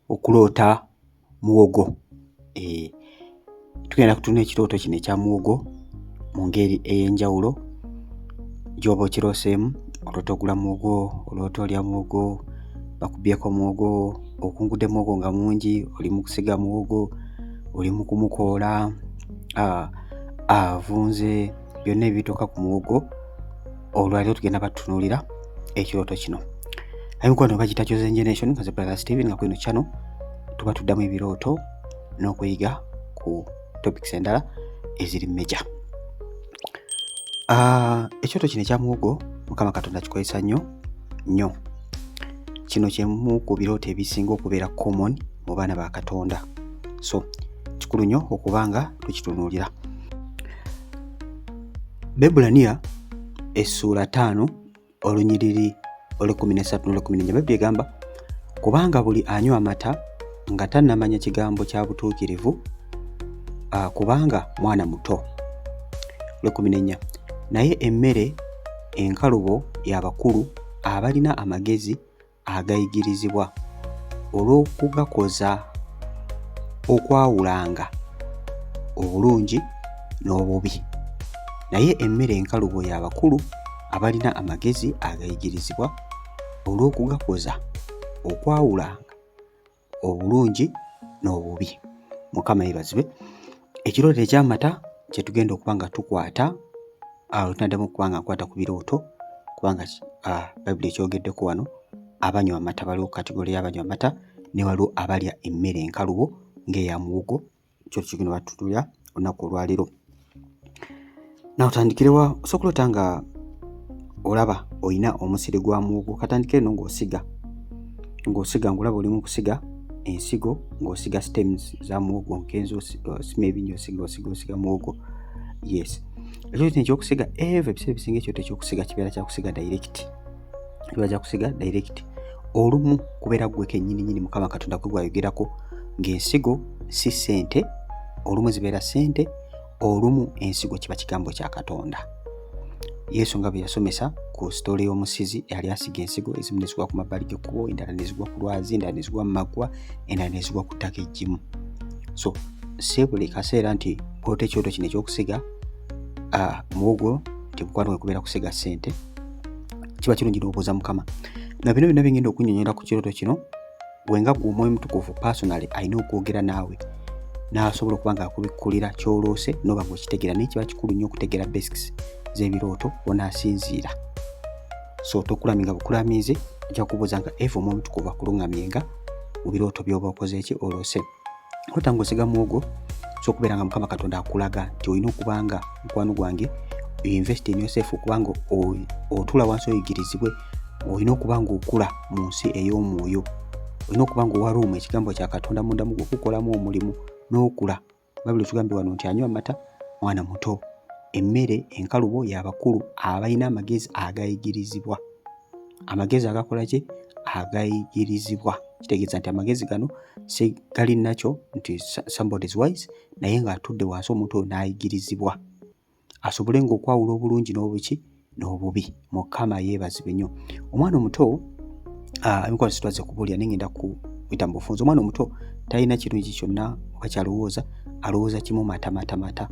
Okuloota muwogo. Eh, tugenda kutunula ekirooto kino ekya muwogo mu ngeri ey'enjawulo gy'oba okirooseemu. Oloota ogula muwogo, oloota olya muwogo, bakubyeko muwogo, okungudde muwogo nga mungi, oli mu kusiga muwogo, oli mu kumukoola, avunze, byonna ebituuka ku muwogo. Olwaleero tugenda batutunuulira ekirooto kino. Emikwano bagiyita Chosen Generation, nga ze Brother Steven, nga kweno channel tuba tuddamu ebirooto n'okuyiga ku topics endala eziri major. Ekyoto kino ekya muwogo Mukama Katonda kikozesa nnyo nnyo. Kino kyemu ku birooto ebisinga okubeera common mu baana ba Katonda, so kikulu nnyo okuba nga tukitunuulira. Bebulaniya essuula 5, olunyiriri olw'e13 n'olw'e14, Bayibuli egamba, "Kubanga buli anywa amata nga tannamanya kigambo kya butuukirivu, kubanga mwana muto." Olw'e14, "Naye emmere enkalubo y'abakulu abalina amagezi agayigirizibwa olw'okugakoza okwawulanga obulungi n'obubi." Naye emmere enkalubo y'abakulu abalina amagezi agayigirizibwa olw'okugakoza okwawulanga obulungi n'obubi. Mukama yeebazibwe. Ekirooto eky'amata kye tugenda okuba nga tukwata awo, tunaddamu okuba nga nkwata ku birooto, kubanga Bayibuli ekyogeddeko wano. Abanywa amata, waliwo category y'abanywa amata ne waliwo abalya emmere enkalubo ng'eya muwogo. Kyo kigenda batutuulira olunaku olwaleero. Nawe otandikirewa? Osobola ota nga olaba olina omusiri gwa muwogo. Katandikire no ng'osiga, ng'olaba oli mu kusiga ensigo, ng'osiga stems za muwogo, nkenza osima ebinnya, osiga, osiga, osiga muwogo. Yes, ekyo kino ekyokusiga eva ebiseera ebisinga ekyoto ekyokusiga kibeera kyakusiga direct, kibeera kyakusiga direct. Olumu kubeera ggwe kennyini nyini Mukama Katonda gwe gwayogerako, ng'ensigo si ssente. Olumu zibeera ssente, olumu ensigo kiba kigambo kya Katonda. Yesu nga bwe yasomesa ku story y'omusizi yali asiga ensigo, ezimu ne zigwa ku mabbali g'ekkubo, endala ne zigwa ku lwazi, endala ne zigwa mu maggwa, endala ne zigwa ku ttaka eggimu. So si buli kaseera nti bw'ota ekyoto kino ekyokusiga muwogo nti mukwano gwe kubeera kusiga ssente. Kiba kirungi n'obuuza Mukama. Na bino byonna bingenda okunnyonnyola ku kirooto kino, gwe nga gwe Omwoyo Mutukuvu personally alina okwogera naawe n'asobola okuba nga akubikkulira ky'oloose n'oba ng'okitegeera. Naye kiba kikulu nnyo okutegeera basics z'ebirooto onaasinziira. So tokulaminga bukulamizi, ojja kubuuza nga eva Omwoyo Mutukuvu akuluŋŋamyenga mu birooto by'oba okoze ki, oloose. Ota ng'osiga muwogo, so okubeera nga Mukama Katonda akulaga nti olina okuba nga, mukwano gwange, invest in yourself, okubanga otuula wansi oyigirizibwe. Olina okuba nga okula mu nsi ey'omwoyo, olina okuba nga owa room ekigambo kya Katonda munda mu gwe okukolamu omulimu n'okula. Babiri tugambye wano nti anywa amata mwana muto, emmere enkalubo y'abakulu abalina amagezi agayigirizibwa. Amagezi agakola ki? Agayigirizibwa. Kitegeeza nti amagezi gano si gali nakyo nti somebody is wise, naye ng'atudde wansi omuntu oyo n'ayigirizibwa asobole ng'okwawula obulungi n'obuki, n'obubi. Mukama yeebazibwe nnyo. Omwana omuto, emikwano, sitwaze kubuulira, naye ngenda kuyita mu bufunze. Omwana omuto talina kirungi kyonna oba kyalowooza, alowooza kimu, mata, mata, mata.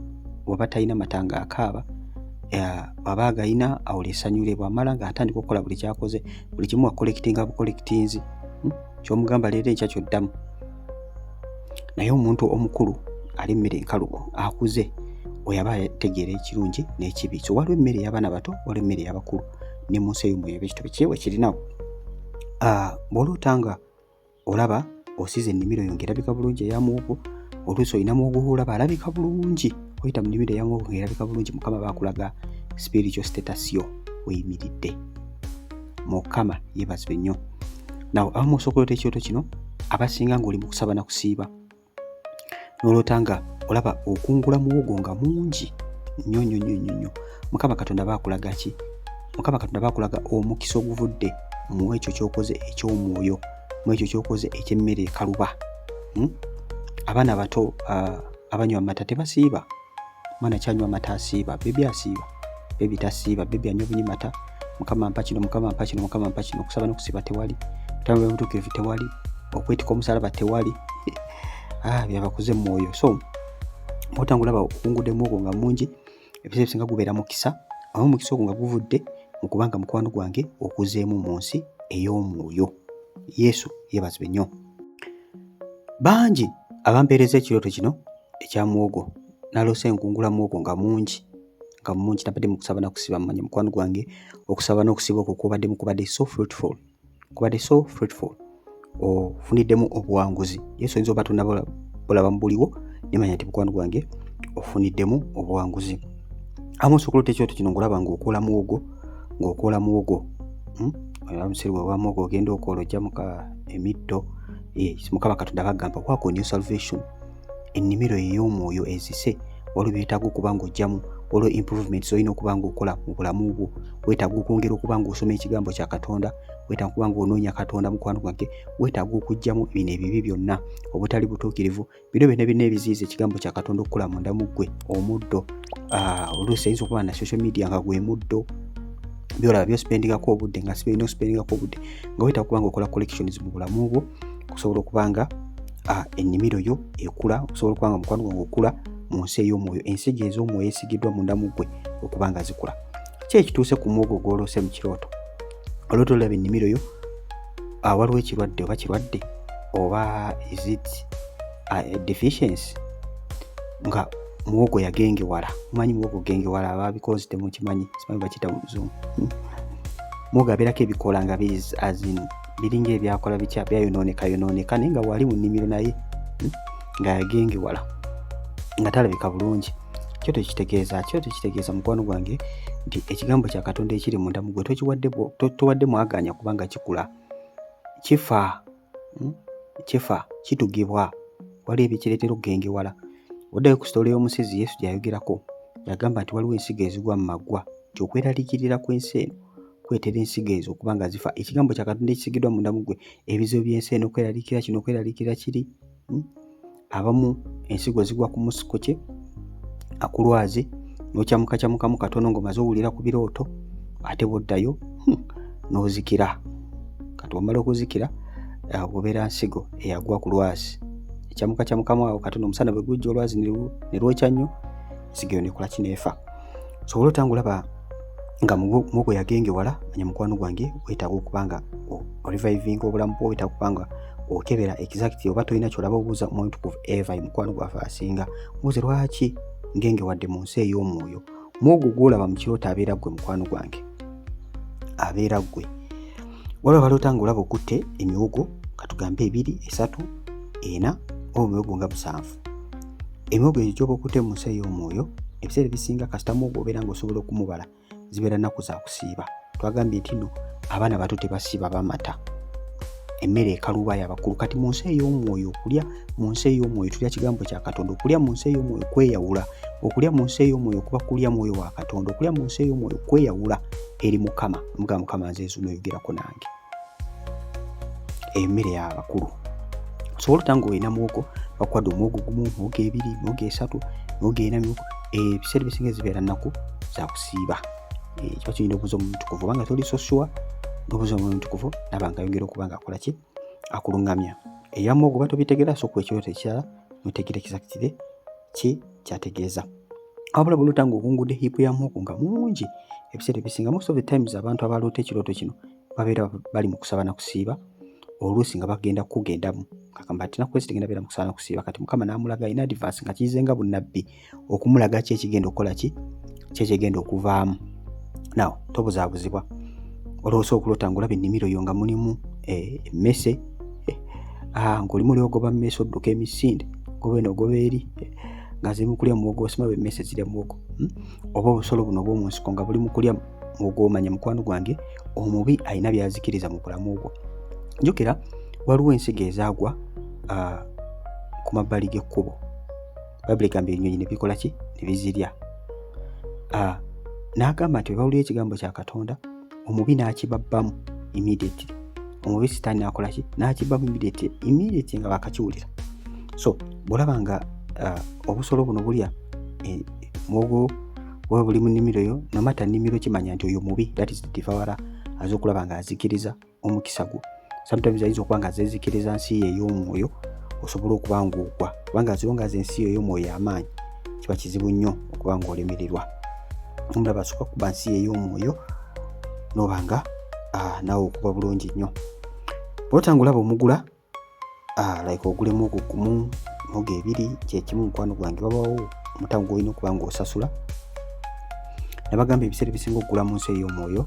Bw'aba talina mata ng'akaaba, bw'aba agayina awula essanyu lye. Bw'amala ng'atandika okukola buli kyakoze, buli kimu acollectinga bucollectinzi. Kyomugamba leero, enkya kyoddamu. Naye omuntu omukulu ali emmere enkalubo, akuze, oyo aba ategeera ekirungi n'ekibi. So waliwo emmere ey'abaana bato, waliwo emmere ey'abakulu. Ne mu nsi ey'omwoyo eba ekitabo kyewe kirinawo. Bw'oloota nga olaba osize ennimiro yo ng'erabika bulungi eya muwogo, oluusi olina muwogo olaba alabika bulungi, oyita mu nnimiro eya muwogo ng'erabika bulungi, Mukama baakulaga spiritual status yo weyimiridde. Mukama yeebazibwe nnyo. Nawe abamu osobola okulota ekyoto kino, abasinga ng'oli mu kusaba na kusiiba, n'oloota nga olaba okungula muwogo nga mungi nnyo nnyo nnyo nnyo nnyo. Mukama Katonda baakulaga ki? Mukama Katonda baakulaga omukisa oguvudde mu ekyo ky'okoze eky'omwoyo, mu ekyo ky'okoze eky'emmere ekaluba. Abaana bato abanywa amata tebasiiba. Mwana kyanywa amata asiiba? Baby asiiba? Baby tasiiba. Baby anywa bunyi mata. Mukama mpa kino, Mukama mpa kino, Mukama mpa kino. Okusaba n'okusiiba tewali, kutambula butuukirivu tewali. Okwetika omusalaba tewali. Ah, byabakuze mu mwoyo. So otangulaba okungudde muwogo nga mungi, ebiseera ebisinga gubeera mukisa, oba omukisa ogwo nga guvudde mu kubanga mukwano gwange okuzeemu mu nsi ey'omwoyo. Yesu yeebazibwe nnyo. Bangi abampeereza ekirooto kino ekya muwogo. Naloose nkungula muwogo nga mungi, nga mungi. Nabadde mu kusaba nakusiba. Mumanya mukwano gwange, okusaba n'okusiba okwo kubaddemu kubadde so fruitful, kubadde so fruitful, ofuniddemu obuwanguzi. Yesu oyinza oba tonabulaba mu buliwo, nemanya nti mukwano gwange ofuniddemu obuwanguzi. Amu osobola okulota ekirooto kino ng'olaba ng'okoola muwogo, ng'okoola muwogo, Omusiri gwe gwa muwogo, ogenda okoola, ojjamuka emitto. Mukama Katonda bagamba, "Work on your salvation." Ennimiro ey'omwoyo ezise, waliwo byetaaga okuba ng'ojjamu, waliwo improvements olina okuba ng'okola mu bulamu bwo. Weetaaga okwongera okuba ng'osoma ekigambo kya Katonda, weetaaga okuba ng'onoonya Katonda. Mukwano gwange, weetaaga okuggyamu bino ebibi byonna, obutali butuukirivu, bino byonna byonna ebiziyiza ekigambo kya Katonda okukula munda mu ggwe. Omuddo, oluusi ayinza okuba na social media nga gwe muddo, byolaba byospendingako obudde nga si byolina ospendingako obudde, nga weetaaga okuba nga okola collections mu bulamu bwo okusobola okuba nga ennimiro yo ekula, okusobola okuba nga mukwano gwange okula mu nsi ey'omwoyo, ensigo ez'omwoyo esigiddwa munda mu ggwe okuba nga zikula. Ki ekituuse ku muwogo gw'oloose mu kirooto? Olooto olaba ennimiro yo, waliwo ekirwadde, oba kirwadde oba is it a deficiency, nga muwogo yagengewala. Mumanyi muwogo gengewala? Ababikozi temukimanyi, simanyi bakiyita mu Luzungu. Muwogo abeerako ebikoola nga as in biringa ebyakola bitya, byayonooneka yonooneka, naye nga wali mu nnimiro, naye nga yagengewala, nga talabika bulungi. Kyo tekitegeeza, kyo tekitegeeza, mukwano gwange, nti ekigambo kya Katonda ekiri munda mu gwe tokiwadde, towadde mwaganya kubanga kikula, kifa, Kifa, kitugibwa, waliwo ebikireetera okugengewala. Oddayo ku story y'omusizi Yesu gy'ayogerako, yagamba nti waliwo ensigo ezigwa mu maggwa, nti okweraliikirira kw'ensi eno kuleetera ensigo ezo okuba nga zifa. Ekigambo kya Katonda ekisigiddwa munda mu ggwe, ebizibu by'ensi eno, okweraliikirira kino, okweraliikirira kiri, Abamu ensigo zigwa ku musiko kye akulwazi, n'okyamukakyamukamu katono ng'omaze owulira ku birooto, ate bw'oddayo n'ozikira. Kati omala okuzikira, obeera nsigo eyagwa ku lwazi, ekyamukakyamukamu awo katono, omusana bwe gujja, olwazi ne lwokya nnyo, ensigo eyo nekola ki? Neefa. Sobola otanga olaba nga muwogo yagengewala, manya mukwano gwange weetaaga okuba nga orevivinga obulamu bwo, weetaaga okuba nga okebera exactly oba tolina kyolaba. Obuuza Omwoyo Mutukuvu eva, mukwano gwaffe asinga, mubuuze lwaki ngengewadde mu nsi ey'omwoyo. Muwogo gwolaba mu kirooto abeera ggwe, mukwano gwange, abeera ggwe. Waliwo abaloota nga olaba okutte emiwogo, katugambe 2, 3, 4, oba emiwogo nga 7. Emiwogo egyo gyoba okutte mu nsi ey'omwoyo, ebiseera ebisinga kasita muwogo obeera ng'osobola okumubala, zibeera nnaku za kusiiba. Twagambye nti nno abaana bato tebasiiba, bamata emmere ekaluba y'abakulu. Kati mu nsi ey'omwoyo, okulya mu nsi ey'omwoyo tulya kigambo kya Katonda. Okulya mu nsi ey'omwoyo kweyawula. Okulya mu nsi ey'omwoyo kuba kulya mwoyo wa Katonda. Okulya mu nsi ey'omwoyo kweyawula eri Mukama. Mugamba, "Mukama, nze nzuno, oyogerako nange." Emmere y'abakulu osobola otya nga olina muwogo, bakuwadde omuwogo gumu, muwogo 2, miwogo 3, miwogo 4, miwogo, ebiseera ebisinga zibeera nnaku za kusiiba. Kiba kirina obuuza Omwoyo Mutukuvu, obanga toli so sure, n'obuuza Omwoyo Mutukuvu naba nga ayongera okuba nga akola ki? Akuluŋŋamya. Eya muwogo oba tobitegeera, so okuwa ekirooto ekirala notegeera exactly ki kyategeeza. Wabula bw'oloota ng'okungudde heap ya muwogo nga mungi, ebiseera ebisinga, most of the times, abantu abaloota ekirooto kino babeera bali mu kusaba na kusiiba, oluusi nga bagenda kukugendamu, agamba nti naku ezi tugenda beera mu kusaba na kusiiba. Kati Mukama n'amulaga in advance, nga kiyize nga bunnabbi okumulaga ki ekigenda okukola, ki kyekigenda okuvaamu. Now tobuzaabuzibwa. Olowooza okuloota ng'olaba ennimiro yo nga mulimu emmese, ng'olimu oliogoba mmese, odduka emisinde, goba eno ogoba eri, nga ziri mu kulya muwogo. Osima bwe emmese zirya muwogo, Oba obusolo buno obw'omu nsiko nga buli mu kulya muwogo, omanya mukwano gwange omubi alina byazikiriza mu bulamu bwo. Jjukira waliwo ensigo ezaagwa ku mabbali g'ekkubo. Bayibuli egamba ebinyonyi ne bikola ki? Ne bizirya. N'agamba nti bwe bawulira ekigambo kya Katonda, omubi n'akibabbamu immediately. Omubi Sitaani n'akola ki? N'akibbamu immediately, immediately nga bakakiwulira. So bw'olaba nga obusolo buno bulya muwogo bwaba buli mu nnimiro yo, nomata nnimiro, kimanya nti oyo mubi, that is the devourer, aza okulaba ng'azikiriza omukisa gwo. Sometimes ayinza okuba nga zezikiriza nsi ye ey'omwoyo osobole okuba ng'ogwa, kubanga as long as ensi yo ey'omwoyo y'amaanyi, kiba kizibu nnyo okuba ng'olemererwa. Omulaba asooka kuba nsi ye ey'omwoyo, noba nga naawe okuba bulungi nnyo. Bw'ota ng'olaba omugula, like ogulemu ogwo gumu, mugo ebiri, kyekimu, mukwano gwange, wabawo omutango gwolina okuba ng'osasula. Nabagamba ebiseera ebisinga okugula mu nsi ey'omwoyo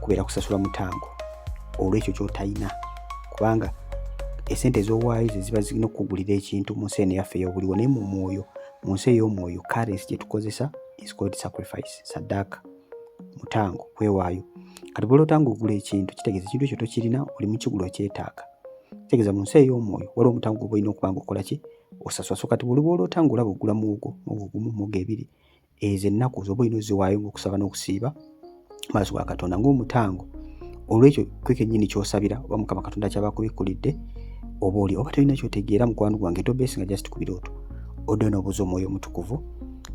kubeera kusasula mutango olw'ekyo ky'otalina, kubanga esente ez'owaayo ze ziba zirina okukugulira ekintu mu nsi eno eyaffe ey'obuliwo. Naye mu mwoyo, mu nsi ey'omwoyo, currency gye tukozesa is called sacrifice, saddaaka, mutango, kwewaayo. Kati bw'oloota ng'ogula ekintu, kitegeeza ekintu ekyo tokirina, oli mu kigula, okyetaaga. Kitegeeza mu nsi ey'omwoyo waliwo omutango gwoba olina okuba ng'okola ki? Osasula. So kati buli bw'oloota ng'olaba ogula muwogo, muwogo gumu, muwogo ebiri, ezo ennaku zoba olina oziwaayo ng'okusaba n'okusiiba maaso ga Katonda ng'omutango olwekyo kwe kennyini ky'osabira oba Mukama Katonda kyaba akubikkulidde. Oba oli oba tolina kyotegeera, mukwano gwange, tobeesinga just ku birooto, odde n'obuuza Omwoyo Omutukuvu.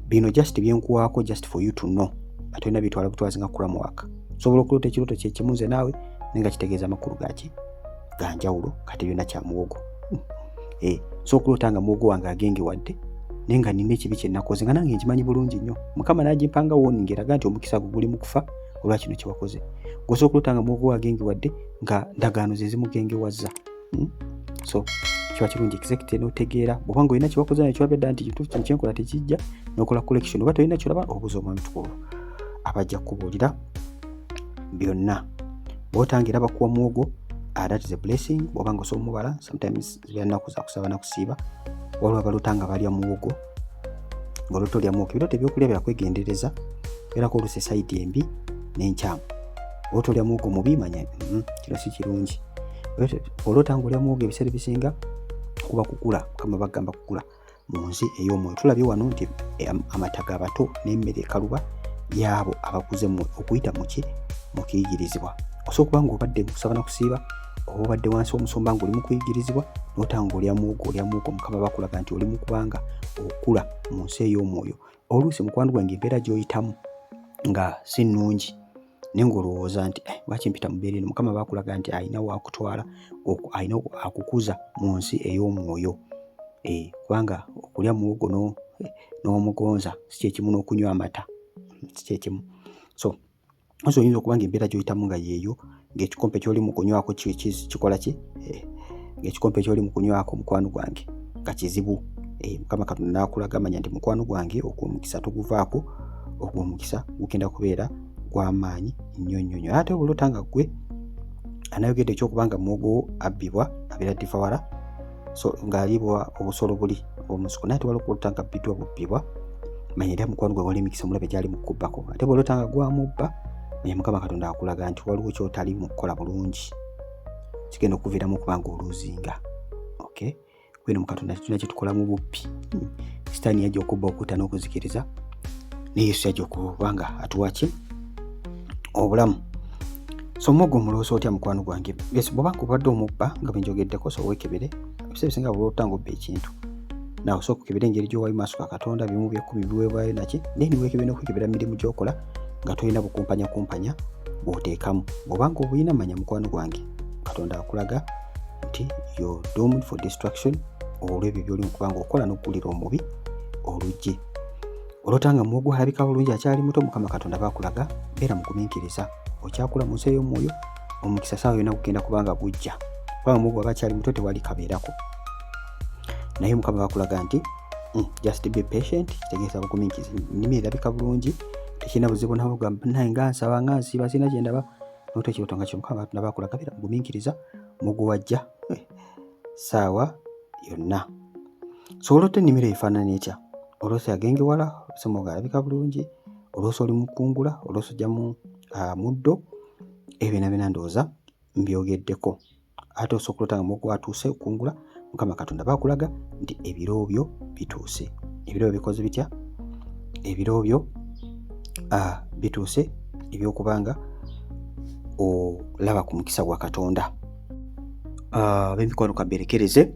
Bino just byenkuwaako just for you to know, ate olina bitwala butwazi nga kulamwaka. Osobola okuloota ekirooto kyekimu nze naawe, naye nga kitegeeza amakulu gaki ganjawulo. Kati byonna kya muwogo. So okuloota nga muwogo wange agengewadde, naye nga nina ekibi kye nakoze nga nange nkimanyi bulungi nnyo, Mukama n'agimpanga warning eraga nti omukisa gwo guli mu kufa olwa kino kyewakoze. Gwosobola okuloota nga muwogo agengewadde nga ndagaano ze zimugengewaza. So kiba kirungi exactly n'otegeera bw'oba nga olina kyewakoze naye kiwabedda nti kituufu kino kyenkola tekijja, n'okola correction. Oba tolina kyolaba, obuuza Omwoyo Mutukuvu, abajja kukubuulira byonna. Bw'otanga era bakuwa muwogo, that is a blessing. Bw'oba nga osobola omubala, sometimes zibeera nnaku za kusaba na kusiiba. Waliwo abaloota nga balya muwogo, ng'oloota olya muwogo. Ebirooto ebyokulya byakwegendereza, beerako oluusi e side embi n'enkyamu. Oloota olya muwogo mubi, manya kino si kirungi. Oloota ng'olya muwogo, ebiseera ebisinga kuba kukula. Mukama bagamba kukula mu nsi ey'omwoyo. Tulabye wano nti amata g'abato n'emmere ekaluba y'abo abakuze okuyita muki mu kiyigirizibwa. Osobola okuba ng'obadde mu kusaba na kusiiba, oba obadde wansi w'omusumba ng'oli mu kuyigirizibwa, n'ota ng'olya muwogo, olya muwogo, Mukama bakulaga nti oli mu kubanga okula mu nsi ey'omwoyo. Oluusi, mukwano gwange, embeera gy'oyitamu nga si nnungi, naye ng'olowooza nti, "Lwaki mpita mu mbeera eno?" Mukama bakulaga nti alina wakutwala, alina akukuza mu nsi ey'omwoyo. Kubanga okulya muwogo n'omugonza si kyekimu n'okunywa amata, si kyekimu. So oso oyinza okuba nga embeera gy'oyitamu nga yeeyo, ng'ekikompe ky'oli mu kunywako kikola ki, ng'ekikompe ky'oli mu kunywako, mukwano gwange, nga kizibu, Mukama Katonda n'akulaga, manya nti, mukwano gwange, ogwo omukisa toguvaako, ogwo omukisa gugenda kubeera gw'amaanyi nnyo nnyo nnyo. Ate olota nga ggwe anayogedde ekyokuba nga muwogo abbibwa, abeera devourer, so ng'aliibwa obusolo buli omusuku. Naye ate waliwo okulota nga abbiddwa bubbibwa, manya era, mukwano gwe, wali emikisa omulabe gyali mu kukubbako. Ate bw'olota nga gwamubba, manya Mukama Katonda akulaga nti waliwo kyotali mu kukola bulungi, kigenda okuviiramu okuba nga oluuzinga. Okay, kweno mu Katonda tulina kyetukola mu bubbi. Sitaani yajja okubba, okutta n'okuzikiriza, ne Yesu yajja okuba nga atuwa ki? Obulamu. So omwogo omuloosa otya, mukwano gwange? Yes, bw'oba nga obadde omubba nga bwe njogeddeko, so weekebere. Ebiseera ebisinga bw'olota ng'obba ekintu, nawe osooka okebere engeri gy'owayo maaso ga Katonda, bimu byekumi biweebwayo naki, then weekebere n'okwekebera mirimu gy'okola nga tolina bukumpanya kumpanya bw'oteekamu. Bw'oba nga obuyina, manya, mukwano gwange, Katonda akulaga nti you're doomed for destruction olw'ebyo by'oli mu kuba ng'okola n'okugulira omubi oluggi. Olota nga muwogo alabika bulungi akyali muto, Mukama Katonda bakulaga beera mugumiikiriza, okyakula mu nsi ey'omwoyo, omukisa saawa yonna gugenda kubanga gujja. Kubanga muwogo aba akyali muto tewali kabeerako, naye Mukama bakulaga nti just be patient, kitegeeza bugumiikiriza. Nnimi erabika bulungi, tekirina buzibu, nabugamba naye nga nsaba nga nsiiba sirina kyendaba, nota ekirooto nga kyo, Mukama Katonda bakulaga beera mugumiikiriza, muwogo wajja saawa yonna. So olota ennimiro efaanana etya? Oloosa yagengewala, oloosa alabika bulungi, oloosa oli mukungula, oloosa ojjamu muddo, ebyo byonna byonna ndowooza mbyogeddeko. Ate osobola okulota nga muwogo atuuse okungula, Mukama Katonda bakulaga nti ebiro byo bituuse. Ebiro byo bikoze bitya? Ebiro byo bituuse ebyokubanga olaba ku mukisa gwa Katonda. Ab'emikwano, kaberekereze,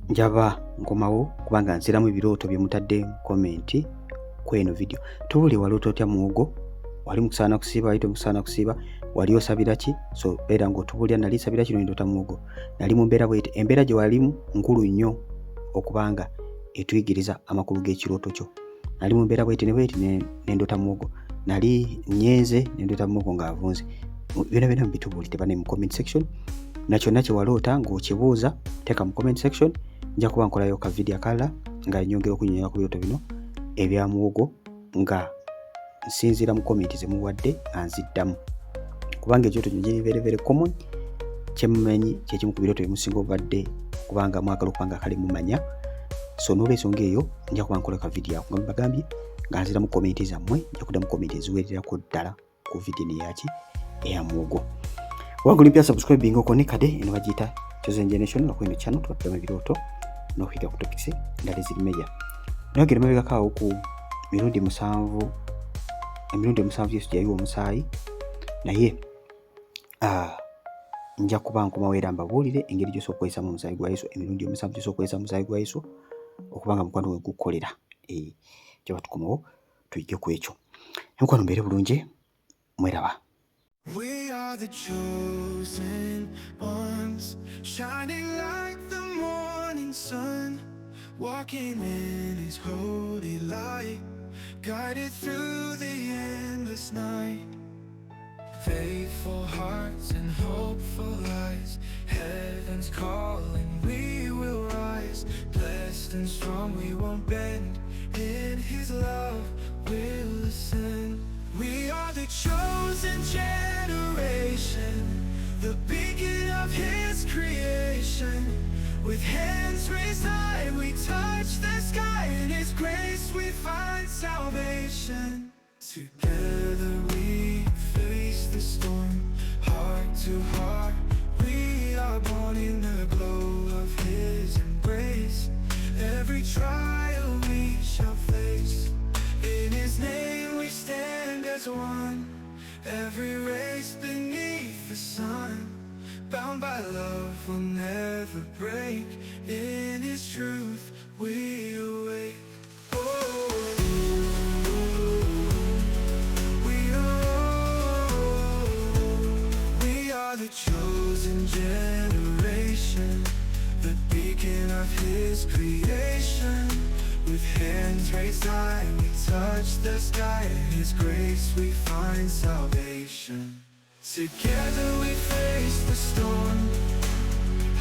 njaba nkomawo kubanga nziramu ebirooto bye mutadde comment kweno video. Tubuli waloota otya muwogo? Wali mukusaana kusiiba, wali tomukusaana kusiiba? Wali osabira ki? So beera ng'otubuulira, nali nsabira kino nendota muwogo, nali mu mbeera bweti. Embeera gye walimu nkulu nnyo okubanga etuyigiriza amakulu g'ekirooto kyo. Nali mu mbeera bweti ne bweti nendota muwogo, nali nyenze nendota muwogo ng'avunze. Byona byona mubitubuulire bane mu comment section, na kyonna kye waloota ng'okibuuza teeka mu comment section. Nja kuba nkolayo ka video akalala nga nyongera okunyonyola ku birooto bino ebya muwogo nga nsinziira mu comment zemuwadde nga nziddamu, kubanga ekirooto kino kiri very very common. Kyemumanyi kyekimu ku birooto byemusinga obadde kubanga mwagala okuba nga kale mumanya. So n'olwensonga eyo nja kuba nkola ka video ako nga mbagambye nga nzira mu comment zammwe. Nja kuddamu comment eziwererako ddala ku video neyaki eya muwogo. Oba guli mpya, subscribing okone kade eno bagiyita Chosen Generation, nga kweno channel tubaddamu ebirooto n'okuyiga ku topics endala eziri meja. Nayogera emabegako awo ku mirundi 7, emirundi 7 Yesu gye yayiwa omusaayi, naye nja kuba nkomawo era mbabuulire engeri gy'osobola okukozesamu omusaayi gwa Yesu, emirundi 7 gy'osobola okukozesa omusaayi gwa Yesu okuba nga mukwano gwe gukukolera. Kyoba tukomawo tuyige ku ekyo. Emikwano, mbeere bulungi, mweraba. We are the chosen ones, shining like the morning sun, walking in His holy light, guided through the endless night. Faithful hearts and hopeful eyes, heaven's calling, we will rise. Blessed and strong, we won't bend. In His love, we'll ascend. We are the chosen generation, the beacon of His creation. With hands raised high, we touch the sky. In His grace, we find salvation. Together we face the storm, heart to heart. We are born in the glow of His embrace. Every trial we shall face. In His name we stand as one. Every race beneath the sun. Bound by love will never break. In His truth we awake. Oh, we are the chosen generation, the beacon of His creation. With hands raised high, we touch the sky. In His grace we find salvation. Together we face the storm.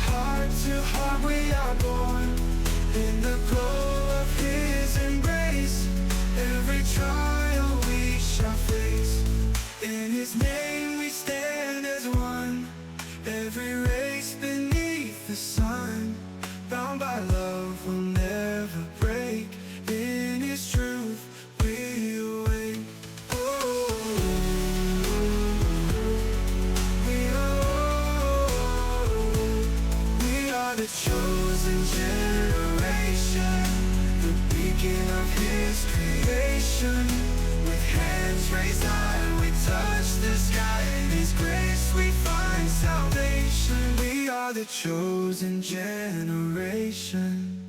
Heart to heart we are born. In the glow of His embrace, every trial we shall face. In His name we stand as one. Every race beneath the sun. Bound by love will never break. In His truth we awake. Oh, we are the chosen generation, the beacon of His creation. With hands raised high, we touch the sky. In His grace we find salvation. We are the chosen generation.